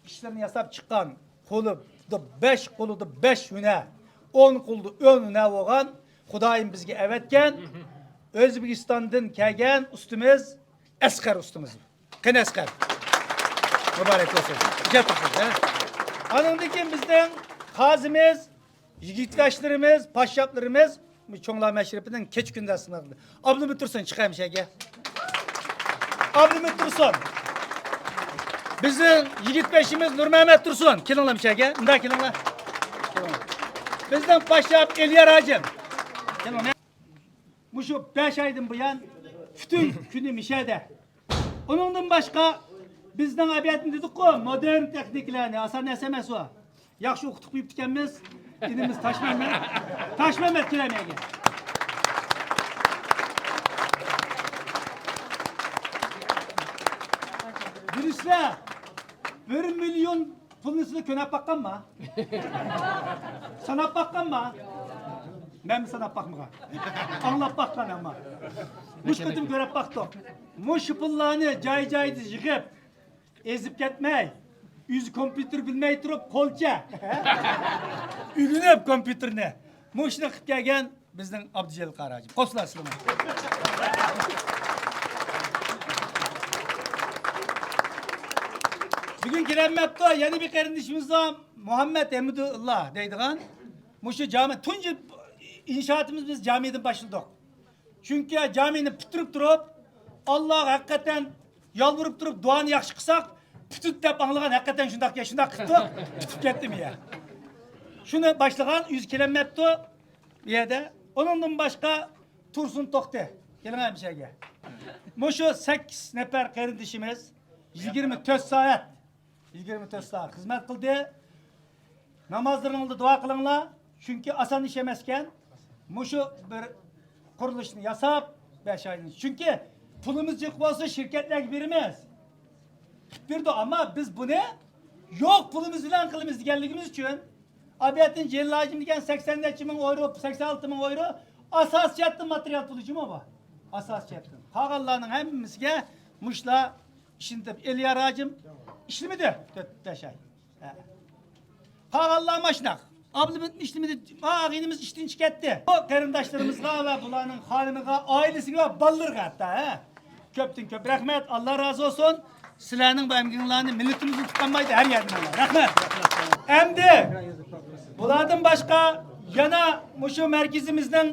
ئىشلىرىنى ياساپ چىققان، قولىدا بەش، قولىدا بەش ھۈنەر، ئون قولدا ئون ھۈنەر بولغان خۇدايىم بىزگە ئەۋەتكەن ئۆزبېكىستاندىن كەلگەن ئۇستىمىز ئەسقەر ئۇستىمىز. قېنى ئەسقەر؟ مۇبارەك بولسۇن. گەپ قىلسۇن، ھە؟ ئانىڭدىن كېيىن بىزنىڭ قازىمىز، يىگىت ياشلىرىمىز، پاششاپلىرىمىز، بۇ چوڭلار مەشرىپىنىڭ كېچە كۈندۈز خىزمەت قىلدى. ئابلىمىت تۇرسۇن، چىقاي مۇشەگە. ئابلىمىت تۇرسۇن. بىزنىڭ يىگىت بېشىمىز نۇرمەمەت تۇرسۇن. كېلىڭلار مۇشەگە. مۇنداق كېلىڭلار. بىزنىڭ پاششاپ ئېلىيار ھاجىم. كېلىڭلار. مۇشۇ بەش ئايدىن بۇيان پۈتۈن كۈنى مىشەدە. ئۇنىڭدىن باشقا بىزنىڭ ئەبىياتنى دېدۇققۇ، مودېرن تېخنىكىلارنى، ئاسان نەرسە ئەمەس ئۇ. ياخشى ئوقۇتۇپ قويۇپتىكەنمىز. ئىنىمىز تاشمەمەت، تاشمەمەت كېلەمەيگە. دۇرۇسلا، بىر مىليون پۇلنى سىلەر كۆنەپ باققانما؟ ساناپ باققانما؟ مەنمۇ ساناپ باقمىغان. ئاڭلاپ باققان ئەمما. مۇشۇ قېتىم كۆرۈپ باقتۇق. مۇشۇ پۇللارنى جاي-جايدا يىغىپ، ئېزىپ كەتمەي، ئۆزى كومپيۇتېر بىلمەي تۇرۇپ، قولچە ئۆگىنىپ كومپيۇتېرنى. مۇشۇنى قىلىپ كەلگەن بىزنىڭ ئابدۇجېلىل قارى ھاجىم. قوشۇلارسىلەرمۇ؟ بۈگۈن كېلەلمەپتۇ. يەنە بىر قېرىندىشىمىز بار، مۇھەممەد ھەمىدۇللا دەيدىغان. مۇشۇ جامى، تۇنجى ئىنشائاتىمىز بىز جامىدىن باشلىدۇق. چۈنكى جامىنى پۈتتۈرۈپ تۇرۇپ، ئاللاغا ھەقىقەتەن يالۋۇرۇپ تۇرۇپ دۇئانى ياخشى قىلساق، پۈتۈت دەپ ئاڭلىغان، ھەقىقەتەن شۇنداق، شۇنداق قىپتۇ، پۈتۈپ كەتتى بۇ يەر. شۇنى باشلىغان، ئۆزى كېلەلمەپتۇ بۇ يەردە. ئۇنىڭدىن باشقا تۇرسۇن توختى، كېلىڭ ھەمشەگە. مۇشۇ سەككىز نەپەر قېرىندىشىمىز يىگىرمە تۆت سائەت، يىگىرمە تۆت سائەت خىزمەت قىلدى. نامازلىرىڭلاردا دۇئا قىلىڭلار، چۈنكى ئاسان ئىش ئەمەسكەن. مۇشۇ بىر قۇرۇلۇشنى ياساپ، بەش ئايدىن. چۈنكى پۇلىمىز جىق بولسا، شىركەتلەرگە بېرىمىز. قىلىپ بېرىدۇ، ئەمما بىز بۇنى يوق پۇلىمىز بىلەن قىلىمىز دېگەنلىكىمىز ئۈچۈن، ئابىيەتتىن جېلىل ھاجىم دېگەن سەكسەن نەچچە مىڭ ئايرو، سەكسەن ئالتە مىڭ ئايرو ئاساسىي جەھەتتىن ماتېرىيال پۇلى جۇمۇ بۇ. ئاساسىي جەھەتتىن. قالغانلارنىڭ ھەممىسىگە مۇشۇلار ئىشلىتىپ، ئېلىيار ھاجىم ئىشلىمىدى تۆت، بەش ئاي. ھە. قالغانلار ماشۇنداق. ئابلىمىتمۇ ئىشلىمىدى، ئاغىنىمىز ئىشتىن چىقىپ كەتتى. بۇ قېرىنداشلىرىمىزغا ۋە بۇلارنىڭ خانىمىغا، ئائىلىسىگە ۋە بالىلىرىغا ھەتتا، ھە. كۆپتىن كۆپ رەھمەت، ئاللا رازى بولسۇن. سىلەرنىڭ بۇ ئەمگىكىڭلارنى مىللىتىمىز ئۇنتۇپ قالمايدۇ، ھەر يەردە. رەھمەت. ئەمدى بۇلاردىن باشقا يەنە مۇشۇ مەركىزىمىزنىڭ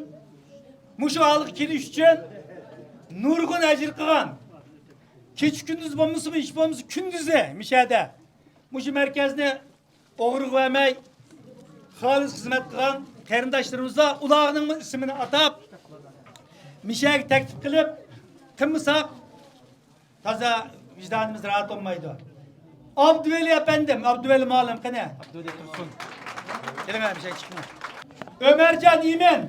مۇشۇ ھالغا كېلىش ئۈچۈن نۇرغۇن ئەجىر قىلغان، كېچە كۈندۈز بولمىسىمۇ، ھېچ بولمىسا كۈندۈزى مىشەدە مۇشۇ مەركەزنى ئوغرىغا بەرمەي، خالىس خىزمەت قىلغان قېرىنداشلىرىمىز بار. ئۇلارنىڭمۇ ئىسمىنى ئاتاپ، مىشەگە تەكلىپ قىلىپ قىلمىساق، تازا ۋىجدانىمىز راھەت بولمايدۇ. ئابدۇۋەلى ئەپەندىم، ئابدۇۋەلى مۇئەللىم قېنى؟ ئابدۇۋەلى تۇرسۇن. كېلىڭە، مىشەگە چىقىڭ. ئۆمەرجان ئىمىن.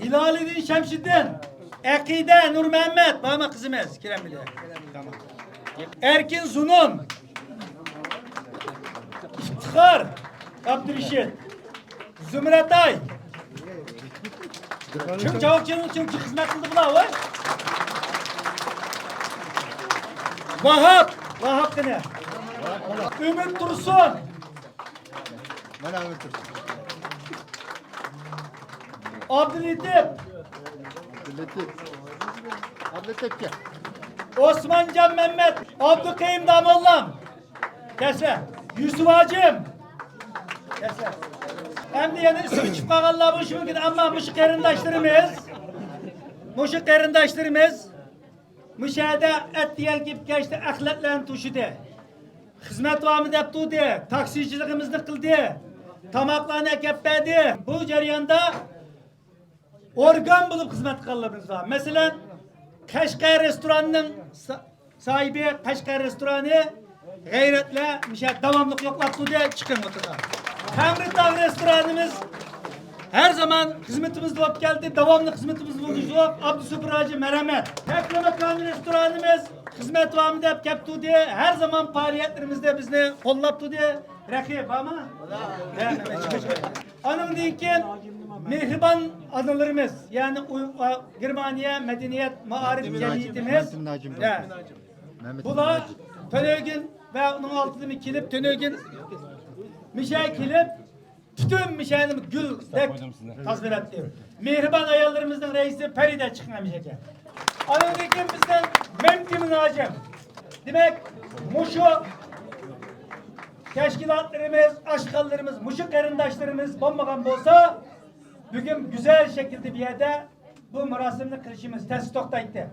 ھىلالىدىن شەمشىدىن، ئەقىدە نۇرمەممەت، بارمۇ قىزىمىز؟ كىرەمدۇ؟ تامام. ئەركىن زۇنۇن، ئىفتىخار ئابدۇرېشىت، زۇمرەتئاي. كىم چاۋاك چېنىڭ ئۈچۈن خىزمەت قىلدى بۇلار، ۋاي؟ ۋاھاپ، ۋاھاپ قېنى؟ ئۈمىد تۇرسۇن. مانا ئۆتۈر. ئابدۇللېتىپ. ئابدۇللېتىپ. ئابدۇللېتىپكە. ئوسمانجان مەممەت. ئابدۇقېيۇم داموللام. كەلسە. يۈسۈپ ھاجىم. كەلسە. ئەمدى يەنە ئىسمى چۈشۈپ قالغانلار بولۇشى مۇمكىن، ئەمما مۇشۇ قېرىنداشلىرىمىز، مۇشۇ قېرىنداشلىرىمىز مۇشۇ يەردە ئەتىگەنكى كەچتە ئەخلەتلەرنى توشۇدى. خىزمەت بارمۇ دەپ تۇردى. تاكسىچىلىقىمىزنى قىلدى. تاماقلارنى ئەكەپ بەردى. بۇ جەرياندا ئورگان بولۇپ خىزمەت قىلغانلىرىمىز بار. مەسىلەن، قەشقەر رېستورانىنىڭ سا-، ساھىبى، قەشقەر رېستورانى غەيرەتلەر مىشە داۋاملىق يوقلاپ تۇردى. چىقىڭ ئوتتۇرىغا. تەڭرىتاغ رېستورانىمىز ھەر زامان خىزمىتىمىزدە بولۇپ كەلدى، داۋاملىق خىزمىتىمىزدە بولۇشۇپ، ئابدۇسوپۇر ھاجى مەرھەمەت. تەكلىماكان رېستورانىمىز خىزمەت داۋامى دەپ كەپ تۇردى، ھەر زامان پائالىيەتلىرىمىزدە بىزنى قوللاپ تۇردى. رەخىي بارمۇ؟ ئانىڭدىن كېيىن مېھرىبان ئانىلىرىمىز، يەنى ئۇ-، ئا-، گېرمانىيە مەدەنىيەت مائارىپ جەمئىيىتىمىز. مەمتىمىن ھاجىم. ھە. مەمتىمىن بۇلار ھاجىم. تۈنۈگۈن ۋە ئۇنىڭ ئالدىدىمۇ كېلىپ، تۈنۈگۈن مىشە كېلىپ، پۈتۈن مىشەنى گۈلدەك تازىلاۋەتتى. مېھرىبان ئاياللىرىمىزنىڭ رەئىسى پەرىدە، چىقىڭ مىشەگە. ئاندىن كېيىن بىزنىڭ مەمتىمىن ھاجىم. دېمەك، مۇشۇ تەشكىلاتلىرىمىز، ئاشخانىلىرىمىز، مۇشۇ قېرىنداشلىرىمىز بولمىغان بولسا، بۈگۈن گۈزەل شەكىلدە بۇ يەردە بۇ مۇراسىمنى قىلىشىمىز تەس توختايتتى.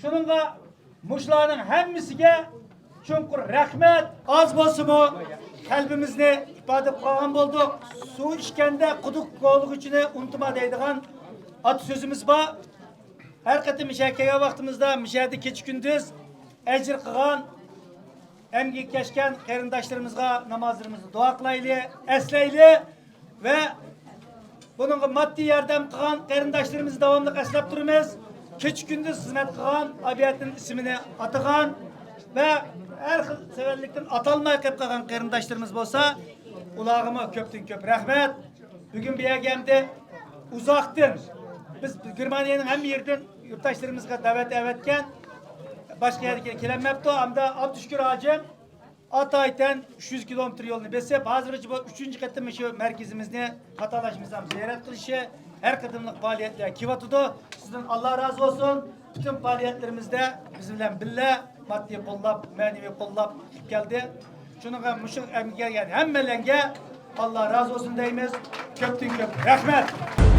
شۇنىڭغا مۇشۇلارنىڭ ھەممىسىگە چوڭقۇر رەھمەت. ئاز بولسىمۇ قەلبىمىزنى ئىپادە قىلغان بولدۇق. سۇ ئىچكەندە قۇدۇق كولىغۇچىنى ئۇنتۇما دەيدىغان ئاتا سۆزىمىز بار. ھەر قېتىم مىشەگە كەلگەن ۋاقتىمىزدا مىشەدە كېچە-كۈندۈز ئەجىر قىلغان ئەمگىكى كەچكەن قېرىنداشلىرىمىزغا نامازلىرىمىزدا دۇئا قىلايلى، ئەسلەيلى ۋە بۇنىڭغا ماددىي ياردەم قىلغان قېرىنداشلىرىمىزنى داۋاملىق ئەسلەپ تۇرىمىز. كېچە-كۈندۈز خىزمەت قىلغان، ئابىيەتنىڭ ئىسمىنى ئاتىغان ۋە ھەر خىل سەۋەبلىكتىن ئاتالماي قېلىپ قالغان قېرىنداشلىرىمىز بولسا، ئۇلارغىمۇ كۆپتىن كۆپ رەھمەت. بۈگۈن بۇ يەرگە ئەمدى ئۇزاقتىن، بىز گېرمانىيەنىڭ ھەممە يېرىدىن يۇرتداشلىرىمىزغا دەۋەت ئەۋەتكەن، باشقا يەردىكى كېلەلمەپتۇ. ئەمدى ئابدۇشۈكۈر ھاجىم ئاتايتەن ئۈچ يۈز كىلومېتىر يولنى بېسىپ، ھازىرغىچە بۇ ئۈچىنچى قېتىم شۇ مەركىزىمىزنى قاتارلاشمىزنىڭ زىيارەت قىلىشى، ھەر قېتىملىق پائالىيەتلەر كېلىۋاتىدۇ. سىزدىن ئاللا رازى بولسۇن. پۈتۈن پائالىيەتلىرىمىزدە بىز بىلەن بىللە ماددىي قوللاپ، مەنىۋى قوللاپ كېلىپ كەلدى. شۇنىڭغا مۇشۇ ئەمگە كەلگەن ھەممەيلەنگە ئاللا رازى بولسۇن دەيمىز. كۆپتىن كۆپ رەھمەت.